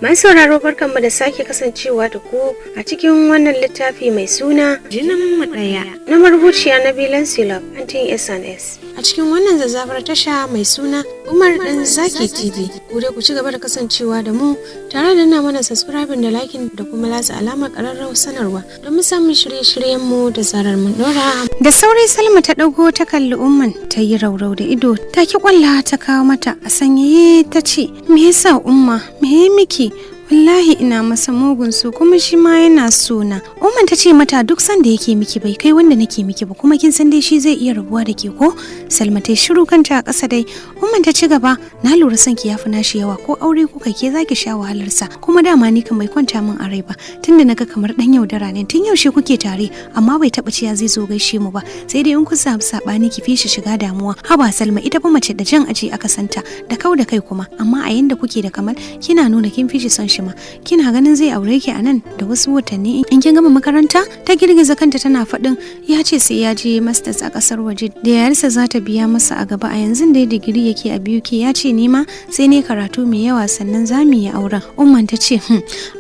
Masu sauraro, barkanmu da sake kasancewa da ku a cikin wannan littafi mai suna Jinin Mu Ɗaya na marubuciya Nabila Silab Antin S&S. A cikin wannan zazzafar tasha mai suna Umar Dan Zaki TV. Ku dai ku ci gaba da kasancewa da mu tare da na mana subscribing da liking da kuma latsa alamar ƙararrawar sanarwa domin samun shirye-shiryen mu da zarar mun ɗora. Da sauri Salma ta ɗago ta kalli Umman, ta yi raurau da ido, ta ki kwalla ta kawo mata. A sanyaye ta ce, "Me yasa, Umma? Me ya miki? Wallahi ina masa mugun so, kuma shi ma yana so na." Umman ta ce mata, "Duk sanda yake miki bai kai wanda nake miki ba, kuma kin san dai shi zai iya rabuwa da ke ko?" Salma ta shiru, kanta a ƙasa dai. Umman ta ci gaba, "Na lura son ki yafi nashi yawa. Ko aure kuka, ke zaki sha wahalar sa. Kuma dama ni kan bai kwanta min a rai ba, tunda naga kamar dan yaudara ne. Tun yaushe kuke tare, amma bai taba ciya zai zo gaishe mu ba, sai dai in kun samu sabani ki fi shi shiga damuwa. Haba Salma, ita fa mace da jan aji aka santa da kau da kai kuma, amma a yanda kuke da Kamal, kina nuna kin fi shi son shi ma. Kina ganin zai aure ki a nan da wasu watanni in kin gama makaranta?" Ta girgiza kanta tana faɗin, "Ya ce sai ya je masters a ƙasar waje da yayarsa za ta biya masa a gaba. A yanzu dai digiri yake a BUK. Ya ce ni ma sai ne karatu mai yawa sannan za mu yi auren." Umman ta ce,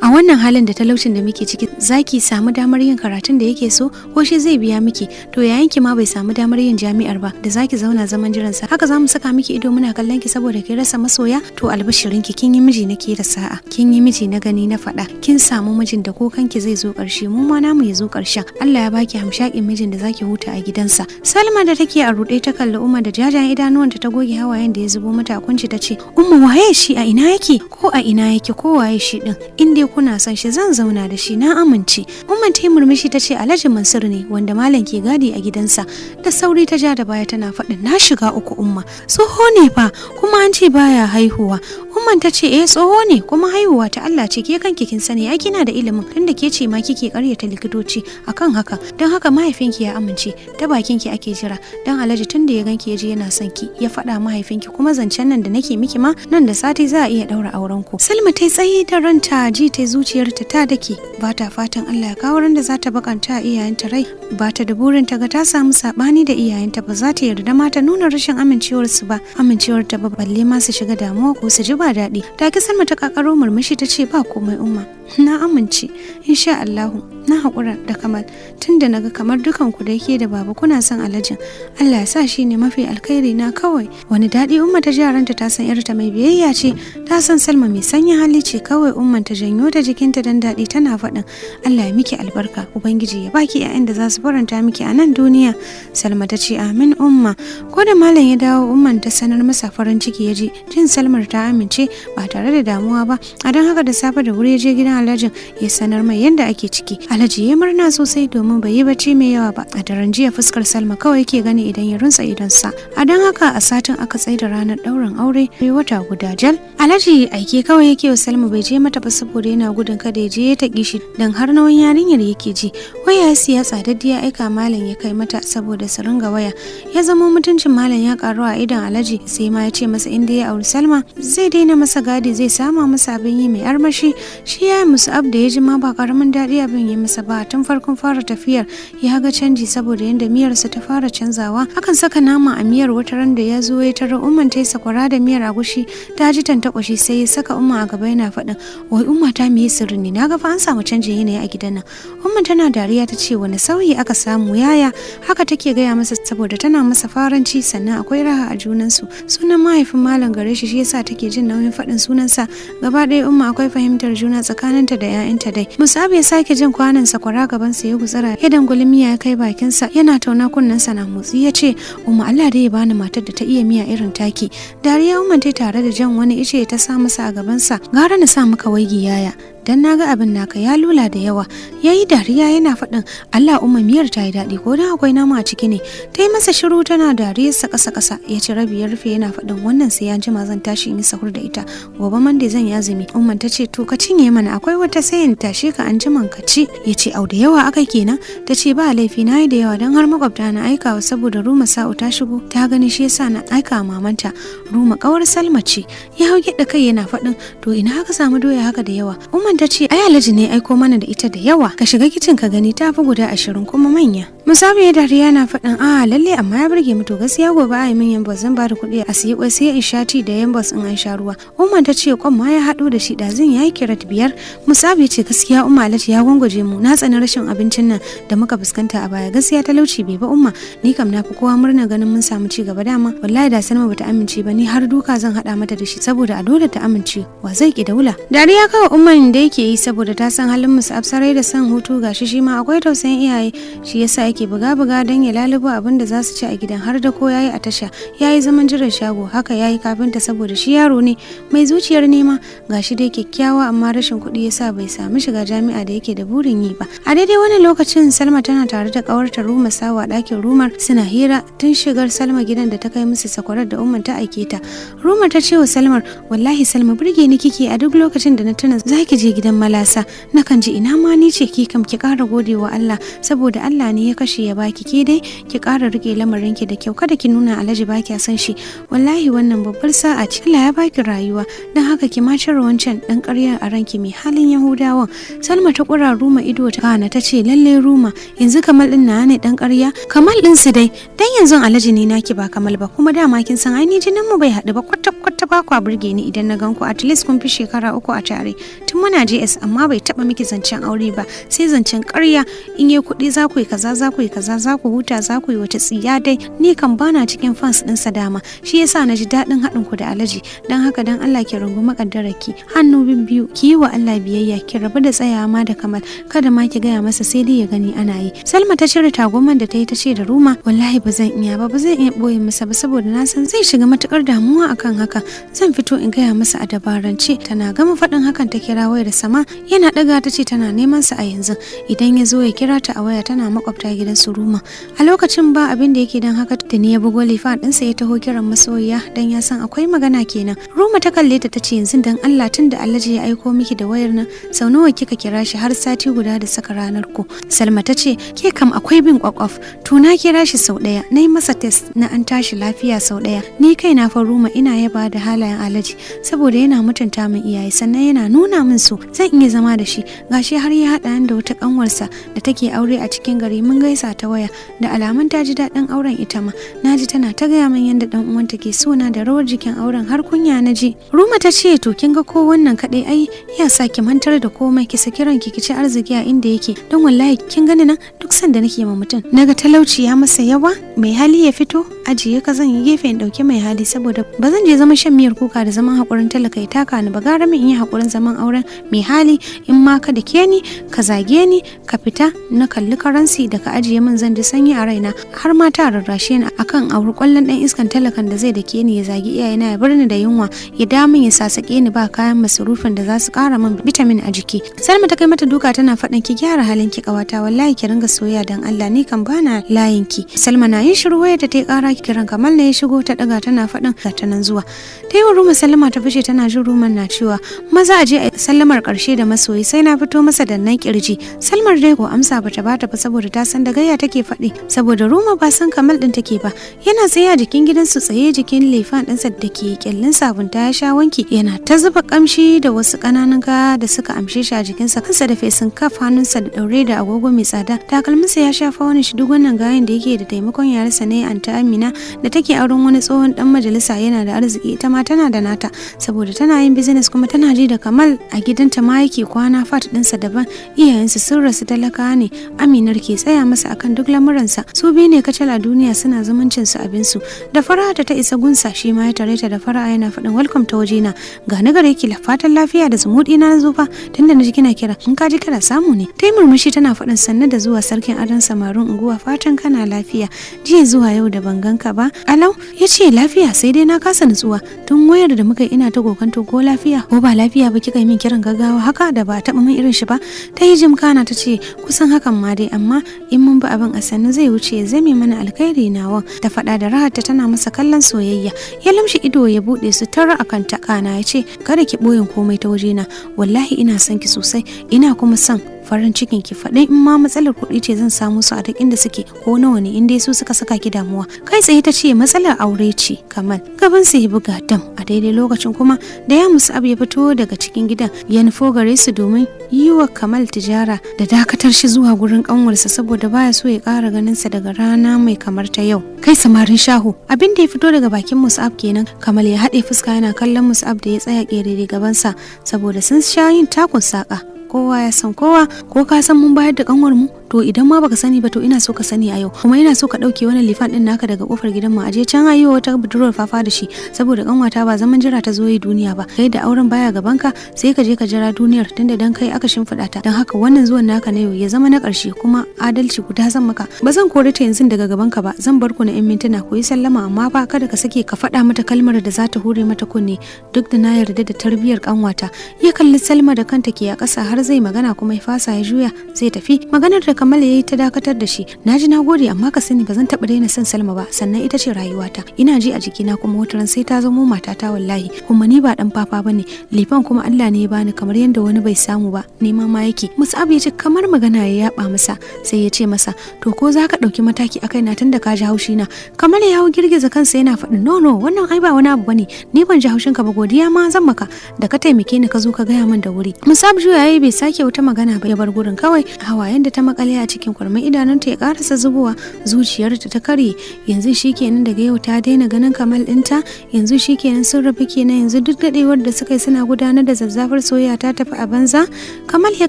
a wannan halin da talaucin da muke ciki, zaki samu damar yin karatun da yake so, ko shi zai biya miki? To yayanki ma bai samu damar yin jami'ar ba da zaki zauna zaman jiransa. Haka za mu saka miki ido muna kallon ki saboda ki rasa masoya? To albishirinki, kin yi miji na ke da sa'a, kin yi miji na gani na faɗa. Kin samu mijin da ko kanki zai zo ƙarshe, mu ma namu ya zo ƙarshen. Allah ya baki hamshakin mijin da zaki huta a gidansa." Salma da take a ruɗe ta kalli Umma da jajayen idanuwanta, ta goge hawayen da ya zubo mata a kunci, ta ce, "Umma, waye shi? A ina yake? Ko a ina yake? Ko waye shi din? In dai kuna son shi, zan zauna da shi, na amince." Umma ta yi murmushi ta ce, "Alhaji Mansur ne, wanda malam ke gadi a gidansa." Da sauri ta ja da baya tana faɗin, "Na shiga uku, Umma. Tsoho ne fa, kuma an ce baya haihuwa." Umman ta ce, "Eh, tsoho ne, kuma haihuwa ta Allah ce. Ke kanki kin sani ai, kina da ilimin, tunda ke ce ma kike karyata likitoci akan haka. Don haka mahaifinki ya amince, ta bakinki ake jira. Don Alhaji tun da ya ganki ya ji yana son ki, ya faɗa mahaifinki, kuma zancen nan da nake miki ma, nan da sati za a iya ɗaura auren ku." Salma ta tsaye da ranta, ji ta zuciyarta ta dake. Ba ta fatan Allah ya kawo ran da za ta bakanta iyayenta rai. Ba ta da burin ta ga ta samu sabani da iyayenta. Ba za ta yarda ma ta nuna rashin amincewarsu ba, amincewarta ba, balle ma su shiga damuwa ko su ji ba daɗi. Ta ki Salma ta kakaro murmushi ta ce, "Ba komai, Umma, na amince. Insha Allahu na haƙura da Kamal, tunda naga kamar dukan ku da yake da baba kuna son Alhajin. Allah ya sa shi ne mafi alkhairi na kawai." Wani daɗi Umma ta ji ranta. Ta san yarta mai biyayya ce, ta san Salma mai sanyin hali ce. Kawai Umman ta janyo ta jikinta dan daɗi tana faɗin, "Allah ya miki albarka, Ubangiji ya baki 'ya'yan da za su faranta miki a nan duniya." Salma ta ce, "Amin, Umma." Ko da malam ya dawo, Umman ta sanar masa. Farin ciki ya ji jin Salmar ta amince ba tare da damuwa ba. A don haka da safe da wuri ya je gidan Alhajin ya sanar mai yadda ake ciki. Alhaji ya murna sosai domin bai yi bacci mai yawa ba a daren jiya. Fuskar Salma kawai yake gani idan ya runtsa idonsa. A don haka a satin aka tsaida ranar ɗaurin aure, wata guda jal. Alhaji aike kawai yake wa Salma, bai je mata ba saboda yana gudun kada ya je ya taƙi shi, don har nauyin yarinyar yake ji. Waya ya siya tsadaddiya, aika malam ya kai mata saboda su ringa waya. Ya zama mutuncin malam ya karu a idon Alhaji, sai ma ya ce masa inda ya auri Salma zai daina masa gadi, zai sama masa abin yi mai armashi. Shi ya yi musu ab da ya ji ma ba karamin daɗi abin ya masa ba. Tun farkon fara tafiyar ya ga canji, saboda yadda miyarsa ta fara canzawa. Akan saka nama a miyar. Wata ran da ya zo ya tarar Umman ta yi sakwara da miyar agushi, ta ji tantakwashi, sai ya saka Umma a gaba yana faɗin, "Wai Umma ta, me sirri ne? Na ga fa an samu canjin yanayi a gidan nan." Umma tana dariya ta ce, "Wani sauyi aka samu, yaya?" Haka take gaya masa saboda tana masa faranci, sannan akwai raha a junansu. Sunan mahaifin malam gare shi, shi yasa take jin nauyin faɗin sunansa. Gaba ɗaya Umma akwai fahimtar juna tsakaninta da 'ya'yanta dai. Musab ya sake jin kwanan sakwara gabansa, ya gutsara, ya danguli miya ya kai bakinsa yana tauna, kunnensa na motsi, ya ce, "Umma, Allah dai ya bani matar da ta iya miya irin taki." Dariya Umma ta tare da jan wani ice ta sa masa a gabansa. "Gara na sa maka waigi, yaya, dan na ga abin naka ya lula da yawa." Yayi dariya yana faɗin, "Allah Umma, miyar ta yi daɗi, ko dan akwai nama a ciki ne?" Ta yi masa shiru tana dariyarsa ƙasa ƙasa. Ya ci rabi ya rufe yana faɗin, "Wannan sai ya jima zan tashi in yi sahur da ita, gobe Monday zan yi azumi." Umman ta ce, "To ka cinye mana, akwai wata, sai in tashe ka an jiman ka ci." Ya ce, "Au, da yawa aka kenan?" Ta ce, "Ba laifi, na yi da yawa, don har makwabta na aikawa, saboda Ruma Sa'u ta shigo ta gani, shi yasa na aika mamanta." Ruma kawar Salma ce. Ya hau gyaɗa kai yana faɗin, "To ina aka samu doya haka da yawa?" Umman ta ce, "Ai Alhaji ne aiko mana da ita da yawa. Ka shiga kicin ka gani, ta fi guda 20 kuma manya." Musabu ya dariya na faɗin, "A lalle, amma ya burge mu. To gaskiya gobe a yi min yambos, zan ba da kuɗi a siyi kwai, sai in sha tea da yambos in an sha ruwa." Umar ta ce, "Kwan ma ya haɗo da shi, ɗazun ya yi kirat 5." Musabu ya ce, "Gaskiya Umma, Alhaji ya gwangwaje mu. Na tsani rashin abincin nan da muka fuskanta a baya. Gaskiya talauci bai ba, Umma. Ni kam na fi kowa murna ganin mun samu ci gaba. Dama wallahi da Salma bata amince ba, ni har duka zan haɗa mata da shi saboda a dole ta amince. Wa zai ki daula?" Dariya kawai Umman da yake yi, saboda ta san halin Musu sarai da son hutu. Gashi shi ma akwai tausayin iyaye, shi yasa yake buga buga don ya lalubo abin da za su ci a gidan. Har da ko yayi a tasha, yayi zaman jiran shago, haka yayi kafinta, saboda shi yaro ne mai zuciyar nema. Gashi dai kyakkyawa, amma rashin kuɗi yasa bai samu shiga jami'a da yake da burin yi ba. A daidai wani lokacin, Salma tana tare da kawarta Ruma Sawa ɗakin Rumar, suna hira tun shigar Salma gidan da ta kai musu sakwarar da Umar ta aike ta. Rumar ta ce wa Salmar, "Wallahi Salma, burge ni kike. A duk lokacin da na tuna zaki je gidan Malasa, nakan ji ina ma ni ce ki. Kam ki kara gode wa Allah, saboda Allah ne ya kashe ya baki. Ke dai ki kara rike lamarinki da kyau, kada ki nuna Alhaji ba kya san shi. Wallahi wannan babbar sa'a ce, Allah ya baki rayuwa. Don haka ki ma cire wancan dan ƙaryar a ranki mai halin Yahudawan." Salma ta kura Ruma ido, ta kana ta ce, "Lalle Ruma, yanzu Kamal din na ne dan ƙarya? Kamal din su dai, dan yanzu Alhaji ne naki, ba Kamal ba. Kuma dama kin san ai ni jinin mu bai haɗu ba kwata kwata. Ba kwa burge ni idan na gan ku. At least kun fi shekara 3 a tare tun muna JS, amma bai taba miki zancen aure ba, sai zancen ƙarya. In yi kuɗi za ku yi kaza, za ku yi kaza, za ku huta, za ku yi wata tsiya dai. Ni kam bana cikin fans ɗinsa dama, shi yasa na ji daɗin haɗin ku da Alhaji. Don haka dan Allah ki rungumi ki hannu biyu, ki yi wa Allah biyayya, ki rabu da tsayawa ma da Kamal. Kada ma ki gaya masa, sai dai ya gani ana yi." Salma ta cire tagoman da ta yi, ta ce da Ruma, "Wallahi ba zan iya ba, ba zan iya ɓoye masa ba, saboda na san zai shiga matukar damuwa akan haka. Zan fito in gaya masa a dabarance." Tana gama faɗin hakan ta kira wayar Sama. Yana ɗaga ta ce tana neman sa a yanzu, idan ya zo ya kira ta a waya, tana makwabta gidan su Ruma. A lokacin ba abin da yake, don haka tuni ya bugo Lifan ɗinsa ya taho kiran masoyiya, don ya san akwai magana kenan. Ruma ta kalle ta, tace, "Yanzu dan Allah, tun da Alhaji ya aiko miki da wayar nan, sau nawa kika kira shi har sati guda da saka ranar ku?" Salma ta ce, "Ke kam akwai bin kwakwaf. To na kira shi sau ɗaya, na yi masa text na an tashi lafiya sau ɗaya. Ni kai na fa Ruma, ina yaba da halayen Alhaji, saboda yana mutunta min iyaye, sannan yana nuna min so. Zan iya zama da shi. Gashi har ya haɗa da wata kanwarsa da take aure a cikin gari, mun gaisa ta waya. Da alamun ta ji daɗin auren ita ma. Na ji tana ta gaya min yadda ɗan uwanta ke sona da rawar jikin auren, har kunya na ji." Ruma ta ce, "To kin ga ko wannan kaɗai ai ya sa ki mantar da komai, ki saki ranki, ki ci arziki a inda yake. Don wallahi kin gani nan, duk sanda nake ma mutum naga talauci ya masa yawa, mai hali ya fito, ajiye ka zan yi gefe in dauki mai hali, saboda ba zan je zaman shan miyar kuka da zaman hakurin talaka ya taka ni ba. Gara min in yi hakurin zaman auren mai hali. In ma ka dake ni, ka zage ni, ka fita na kalli karansi da ka ajiye min, zan ji sanyi a raina, har ma ta rarrashe ni akan auri kwallon dan iskan talakan da zai dake ni, ya zagi iyayena, ya bar ni da yunwa, ya da min, ya sasake ni ba kayan masarufin da za su kara min vitamin a jiki." Salma ta kai mata duka tana faɗin, "Ki gyara halin ki kawata, wallahi ki ringa soyayya dan Allah. Ni kam bana layin ki." Salma na yin shiru wayar ta ta kara, kiran Kamal ne ya shigo. Ta daga tana faɗin, "Ga ta nan zuwa." Ta yi wa Ruma sallama ta fice, tana jin Ruman na cewa, "Maza a je a sallamar karshe da masoyi, sai na fito masa da nan kirji." Salmar dai ko amsa bata bata ba, saboda ta san da gayya take faɗi, saboda Ruma ba san Kamal din take ba. Yana tsaye a jikin gidansu, tsaye jikin Lifan ɗinsa da ke kyallin sabunta, ya sha wanki yana ta zuba kamshi, da wasu ƙananan kaya da suka amshe shi a jikinsa, kansa da facing cap, hannunsa da ɗaure da agogo mai tsada, takalminsa ya shafa wani shi. Duk wannan gayan da yake da taimakon yarsa ne, Anta Amina, da take auren wani tsohon dan majalisa. Yana da arziki, ita ma tana da nata, saboda tana yin business, kuma tana ji da Kamal. A gidanta ma yake kwana, fat ɗinsa daban. Iyayensu sun rasu, talaka ne. Aminar ke tsaya masa akan duk lamuransa. Su biyu ne kacal a duniya suna zumuncin su abinsu. Da fara'a ta isa gunsa, shi ma ya tare ta da fara'a yana faɗin, "Welcome ta wajena, ga ni gare ki. Fatan lafiya? Da zumuɗi na zo fa, tunda na ji kina kira. In ka ji kira, samu ne." Ta yi murmushi tana faɗin, "Sannu da zuwa, sarkin adon samarin unguwa. Fatan kana lafiya? Jiya zuwa yau da ban ganka ba." "Alau," ya ce, "lafiya, sai dai na kasa nutsuwa. Tun wayar da muka ina ta kokanto ko lafiya ko ba lafiya ba kika yi min kiran gaggawa haka da ba taɓa min irin shi ba." Ta yi jim kana ta ce, "Kusan hakan ma dai, amma in mun bi abin a sannu zai wuce ya zame mana alkhairi nawa." Ta faɗa da rahatta tana masa kallon soyayya. Ya lamshi ido ya buɗe su tara a kanta, kana ya ce, "Kada ki ɓoyin komai ta wajena. Wallahi ina son ki sosai, ina kuma son Farin cikin ki faɗi, in ma matsalar kuɗi ce zan samu su a duk inda suke, ko nawa ne, in dai su suka saka ki damuwa. Kai tsaye ta ce, "Matsalar aure ce, Kamal." Gaban su ya buga dam. A daidai lokacin kuma da ya Musab ya fito daga cikin gidan, ya nufo gare su domin yi wa Kamal tijara da dakatar shi zuwa gurin kanwarsa, saboda baya so ya ƙara ganin sa daga rana mai kamar ta yau. "Kai samarin shaho!" Abin da ya fito daga bakin Musab kenan. Kamal ya haɗe fuska yana kallon Musab da ya tsaya ƙerere gabansa, saboda sun sha yin takun saƙa, kowa ya san kowa. "Ko ka san mun bayar da kanwar mu? To idan ma baka sani ba, to ina so ka sani a yau. Kuma ina so ka dauke wannan lifan din naka daga kofar gidan mu, aje can ayi wata budurwar fafa da shi, saboda kanwata ba zaman jira ta zo yi duniya ba. Kai da auren baya gaban ka, sai ka je ka jira duniyar, tunda dan kai aka shimfiɗa ta. Dan haka wannan zuwan naka na yau ya zama na ƙarshe. Kuma adalci guda zan maka: ba zan kore ta yanzu daga gaban ka ba. Zan bar ku na 'yan mintuna ku yi sallama, amma fa kada ka sake ka faɗa mata kalmar da za ta hure mata kunne, duk da na yarda da tarbiyyar kanwata." Ya kalli Salma da kanta ke a ƙasa har zai magana, kuma ya fasa, ya juya zai tafi. Maganar da Kamal ya yi ta dakatar da shi. "Na ji, na gode, amma ka sani ba zan taɓa daina son Salma ba. Sannan ita ce rayuwata, ina ji a jikina, kuma wata ran sai ta zamo matata wallahi. Kuma ni ba dan fafa bane, lifan kuma Allah ne ya bani, kamar yadda wani bai samu ba, nema ma yake." Mus'ab ya ce kamar magana ya yaba masa, sai ya ce masa, "To ko za ka ɗauki mataki akai na tunda ka ji haushi na?" Kamal ya hau girgiza kansa yana faɗin, "No, no, wannan ai ba wani abu bane. Ni ban ji haushin ka ba, godiya ma zan maka da ka taimake ni ka zo ka gaya min da wuri." Mus'ab juya yayi, bai sake wata magana ba, ya bar gurin kawai. Hawayen da ta makale a cikin kwarmin idanunta ya karasa zubowa, zuciyarta ta karye. Yanzu shikenan, daga yau ta daina ganin Kamal ɗinta. Yanzu shikenan, sun rabu kenan. Yanzu duk dadewar da suka yi suna gudanar da zazzafar soyayya ta tafi a banza. Kamal ya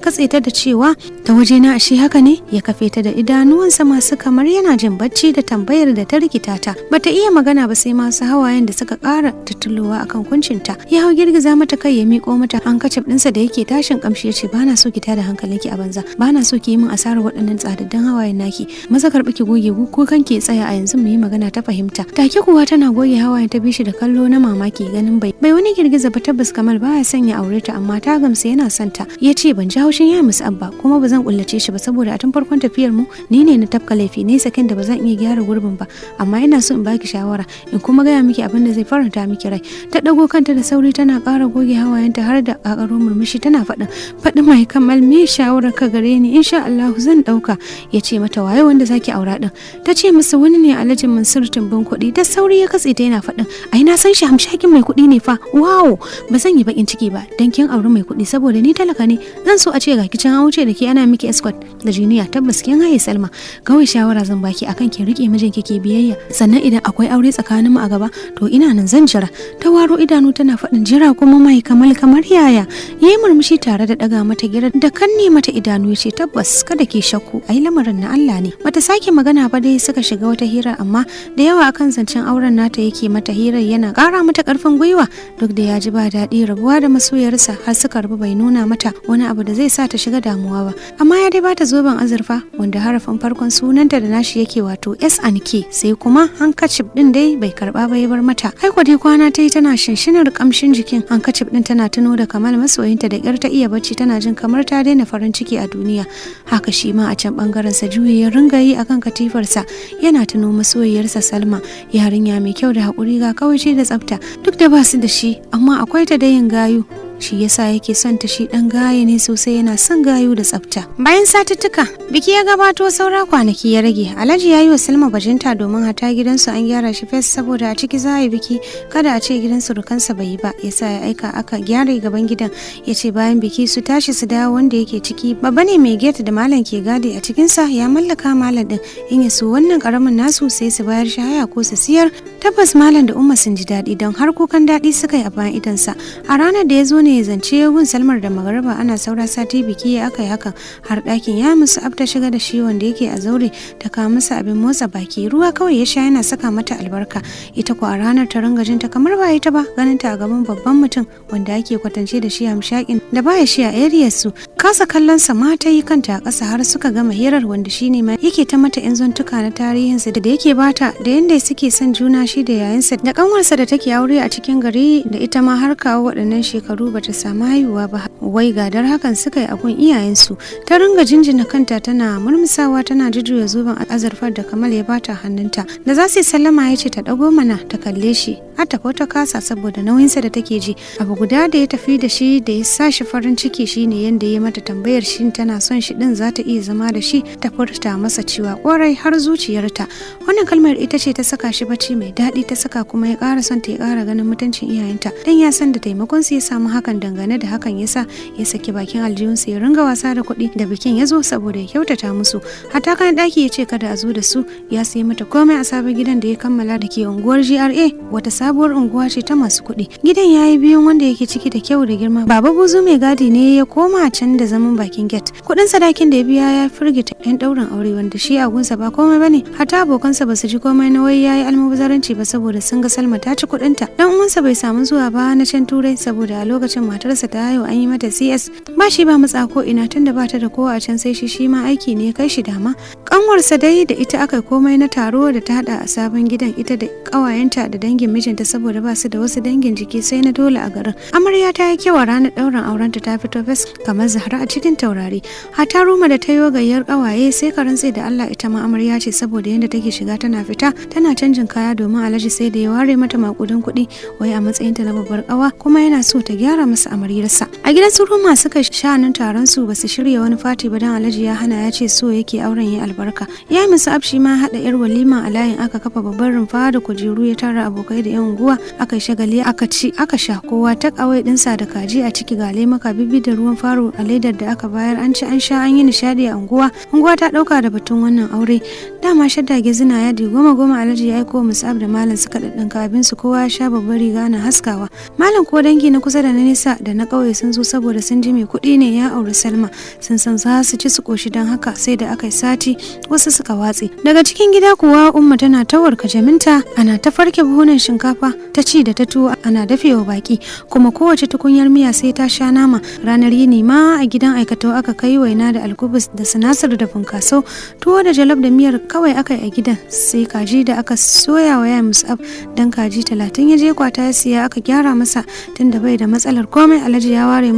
katse ta da cewa, "Ta waje na ashe haka ne?" Ya kafe ta da idanuwansa masu kamar yana jin bacci da tambayar da ta rikita ta. Bata iya magana ba, sai masu hawayen da suka kara tuttulowa akan kuncinta. Ya hau girgiza mata kai, ya miƙo mata handkerchief ɗinsa da yake tashin kamshi, ya ce, "Bana so ki tada hankalinki a banza, bana so ki yi min asarar waɗannan tsadaddan hawayen naki. Maza karɓi ki goge ko kanki ya tsaya a yanzu, mu yi magana ta fahimta." Take kuwa tana goge hawayen ta bishi da kallo na mamaki, ganin bai wani girgiza ba. Tabbas Kamal baya son ya aure ta, amma ta gamsu yana son ta. Ya ce, "Ban ji haushin ya musu abba, kuma ba zan kullace shi ba, saboda a tun farkon tafiyar mu ni ne na tafka laifi ne, sakin da ba zan iya gyara gurbin ba. Amma ina so in baki shawara, in kuma gaya miki abin da zai faranta miki rai." Ta dago kanta da sauri tana ƙara goge hawayenta har da ƙaƙaro murmushi, tana faɗin, "Faɗi mai Kamal, me shawarar ka gare ni? Insha Allah zan ɗauka." Ya ce mata, "Waye wanda zaki aura din?" Ta ce masa, "Wani ne, Alhaji Mansur Tumbin kuɗi." Da sauri ya katse ta yana faɗin, "Ai na san shi, hamshakin mai kuɗi ne fa. Wow, ba zan yi bakin ciki ba dan kin auri mai kuɗi, saboda ni talaka ne. Zan so a ce ga kicin an wuce da ke ana miki escort da jiniya. Tabbas kin haye Salma. Kawai shawara zan baki akan ki rike mijinki ke biyayya. Sannan idan akwai aure tsakanin mu a gaba, to ina nan zan jira." Ta waro idanu tana faɗin, "Jira kuma mai Kamal, kamar yaya?" Yayi murmushi tare da daga mata gira da kanne mata idanu, ya ce, "Tabbas, kada ki shakku, ai lamarin na Allah ne." Bata sake magana ba dai, suka shiga wata hira, amma da yawa akan zancen auren nata yake mata hirar, yana kara mata karfin gwiwa. Duk da ya ji ba daɗi rabuwa da masoyarsa, har suka rabu bai nuna mata wani abu da zai sa ta shiga damuwa ba, amma ya dai bata zoben azurfa wanda harafin farkon sunanta da nashi yake, wato S and K. Sai kuma handkerchief din dai bai karba ba, ya bar mata. Ai dai kwana ta yi tana shinshinar kamshin jikin handkerchief din, tana tuno da Kamal masoyinta. Da kyar ta iya bacci, tana jin kamar ta daina farin ciki a duniya. Haka shi ma a can bangaren sa, juyi ya ringa yi akan katifarsa yana tuno masoyiyarsa Salma, yarinya mai kyau da haƙuri, ga kawai da tsafta. Duk da basu da shi, amma akwai ta da yin gayu, shi yasa yake son ta. Shi dan gaye ne sosai, yana son gayu da tsafta. Bayan satuttuka, biki ya gabato, saura kwanaki ya rage. Alhaji ya yi wa Salma bajinta, domin hata gidansu an gyara shi fes, saboda a ciki za a yi biki, kada a ce gidan surukansa bai yi ba. Yasa ya aika aka gyara gaban gidan, ya ce bayan biki su tashi su dawo. Wanda yake ciki babba ne mai gate da malam ke gadi a cikinsa, ya mallaka malam din. In ya so wannan karamin nasu sai su bayar shi haya ko su siyar. Tabbas malam da Umma sun ji daɗi, don har kukan daɗi suka yi a bayan idansa. A ranar da ya zo ne zance gun Salmar da magariba, ana saura sati biki ya aka yi hakan. Har ɗakin ya musu abta shiga da shi wanda yake a zaure, ta kawo masa abin motsa baki, ruwa kawai ya sha yana saka mata albarka. Ita ko a ranar ta ringa jinta kamar ba ita ba, ganin ta a gaban babban mutum wanda ake kwatance da shi, hamshakin da baya shi a area su. Kasa kallon sa ma ta yi, kanta a ƙasa har suka gama hirar, wanda shine ma yake ta mata yan zantuka na tarihinsa da yake bata, da yanda suke son juna shi da yayansa da kanwarsa da take aure a cikin gari, da ita ma har kawo waɗannan shekaru bata samu haihuwa ba, wai gadar hakan suka yi a gun iyayensu. Ta ringa jinjina kanta tana murmusawa, tana jujjuya zoben azurfar da Kamal ya bata hannunta. Da za su yi sallama ya ce ta ɗago mana ta kalle shi. Har ta ta kasa saboda nauyinsa da take ji. Abu guda da ya tafi da shi da ya sa shi farin ciki shine yanda ya mata tambayar shin tana son shi din, za ta iya zama da shi. Ta furta masa cewa kwarai har zuciyarta. Wannan kalmar ita ce ta saka shi bacci mai daɗi, ta saka kuma ya ƙara son ta, ya ƙara ganin mutuncin iyayenta, dan ya san da taimakon su ya samu hakan. Dangane da hakan yasa ya saki bakin aljihunsa ya ringa wasa da kuɗi da bikin ya zo saboda ya kyautata musu. Hatta kayan ɗaki ya ce kada a zo da su, ya sayi mata komai a sabon gidan da ya kammala da ke unguwar GRA, wata sabuwar unguwa ce ta masu kuɗi. Gidan ya yi biyun wanda yake ciki da kyau da girma. Baba Buzu mai gadi ne ya koma can da zaman bakin gate. Kuɗin sadakin da ya biya ya firgita ɗan ɗaurin aure, wanda shi a gunsa ba komai bane. Hatta abokansa ba su ji komai na wai yayi almubazaranci ba, saboda sun ga Salma ta ci kuɗinta. Dan uwansa bai samu zuwa ba na can Turai, saboda a lokacin matarsa ta haihu, an yi mata CS. Ba shi ba matsa ko ina, tunda ba ta da kowa a can sai shi. Shi ma aiki ne kai shi dama. Kanwarsa dai da ita aka komai na taro da ta hada a sabon gidan, ita da kawayenta da dangin mijinta, saboda ba su da wasu dangin jiki sai na dole a garin. Amarya ta yi kyau a ranar ɗaurin aurenta, ta fito fes kamar Zahra a cikin taurari. Hata Ruma da ta yi gayyar kawaye, sai ka rantse da Allah ita ma amarya ce, saboda yadda take shiga tana fita tana canjin kaya, domin Alhaji sai da ya ware mata makudan kuɗi wai a matsayinta na babbar kawa, kuma yana so ta gyara masa amaryarsa. A gidan su Ruma suka sha'anin taron su, basu shirya wani fati ba, dan Alhaji ya hana, ya ce so yake auren ya albarka. Ya musu abshi ma haɗa yar walima a layin, aka kafa babbar rumfa da kujeru, ya tara abokai da yan unguwa, aka shagali, aka ci, aka sha, kowa ta kawai dinsa da kaji a ciki, ga lemaka bibi da ruwan faro a ledar da aka bayar. An ci, an sha, an yi nishadi a unguwa. Unguwa ta dauka da batun wannan aure. Dama shadda gizina yadi goma goma Alhaji ya aiko Musab da Malam suka daddinka abin su. Kowa ya sha babbar riga na haskawa. Malam ko dangi na kusa da na nesa da na kauye sun zo, saboda sun ji mai kuɗi ne ya auri Salma, sun san za su ci su koshi. Don haka sai da aka yi sati wasu suka watse. Daga cikin gida kuwa Umma tana ta warka jaminta, ana ta farke buhunan shinkafa ta ci da ta tuwo, ana dafewa baki, kuma kowace tukunyar miya sai ta sha nama. Ranar yini ma a gidan aikatau aka kai waina da alkubus da sinasir da funkaso. Tuwo da jalof da miyar kawai aka yi a gidan, sai kaji da aka soya wa ya Musab, dan kaji 30 ya je kwata ya siya aka gyara masa, tunda bai da matsalar komai. Alhaji ya ware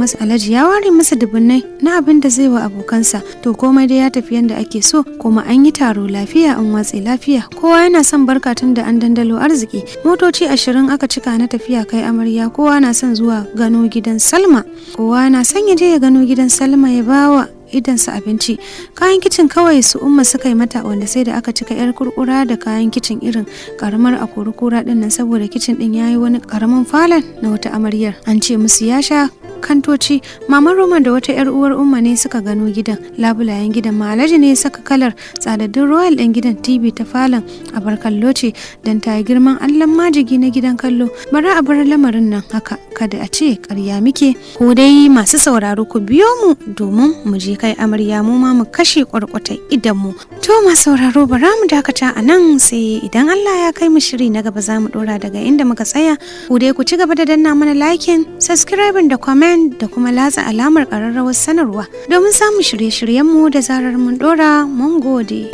masa dubunnai na abin da zai wa abokansa. To, komai dai ya tafi yanda ake so, kuma an yi taro lafiya, an watse lafiya. Kowa yana son barka tun da an dandalo arziki. Motoci 20 aka cika na tafiya kai amarya. Kowa na son zuwa gano gidan Salma, kowa na son ya je ya gano gidan Salma, ya bawa idansa abinci. Kayan kicin kawai su Umma suka yi mata, wanda sai da aka cika yar kurkura da kayan kicin, irin karamar akurukura din nan, saboda kicin din yayi wani karamin falon na wata amaryar. An ce musu ya sha kantoci. Maman Roman da wata yar uwar Umma ne suka gano gidan. Labulayen gidan ma Alhaji ne ya saka kalar tsadaddun royal din gidan. TV ta falon a bar kallo ce, dan ta yi girman allon majigi na gidan kallo. Bari a bar lamarin nan haka, kada a ce karya muke. Ko dai masu sauraro, ku biyo mu domin mu je kai amarya, mu ma mu kashe kwarkwata idan mu. To, masu sauraro, bara mu dakata a nan, sai idan Allah ya kai mu shiri na gaba za mu dora daga inda muka tsaya. Ku dai ku ci gaba da danna mana liking, subscribing da comment, da kuma latsa alamar ƙararrawar sanarwa domin samun shirye-shiryenmu da zarar mun dora. Mun gode.